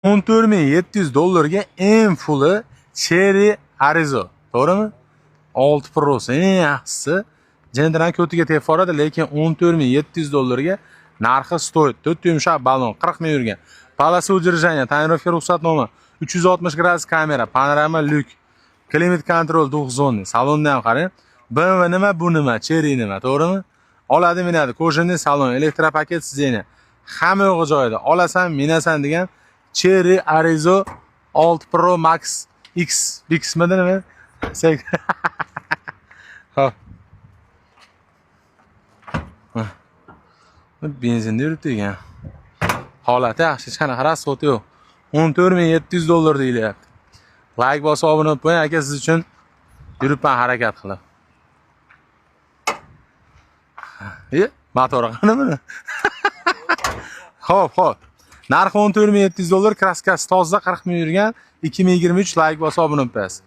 14 700 dollarga eng fulli Chery Arrizo, to'g'rimi? 6 Pro'si eng yaxshisi. Gentrani ko'tiga tepib yuboradi, lekin 14 700 dollarga narxi стоит. To'rtta yumshoq balon, 40 ming yurgan. Полоса удержания, тонировка, ruxsatnoma, 360 gradus kamera, panorama lyuk, климат-контроль двухзонный. Salonni ham qarang. BMW nima, bu nima, Chery nima, to'g'rimi? Oladi, minadi. Кожаный salon, электропакет сиденья. Hamma yo'g'i joyida. Olasan, minasan degan Chery Arrizo 6 Pro Max X, X midi nima? Xo'p. Benzinda yuribdi ekan. Holati yaxshi, hech qanaqa расход yo'q. 14 700 dollar deyilyapti. Layk bosib, obuna bo'lib qo'ying, aka, siz uchun yuribman harakat qilib. E, motori qani buni? Xo'p. Narxi 14 700 dollar, краска si toza, 40 ming yurgan, 2023. Layk bosib, obuna bo'lib qo'yasiz.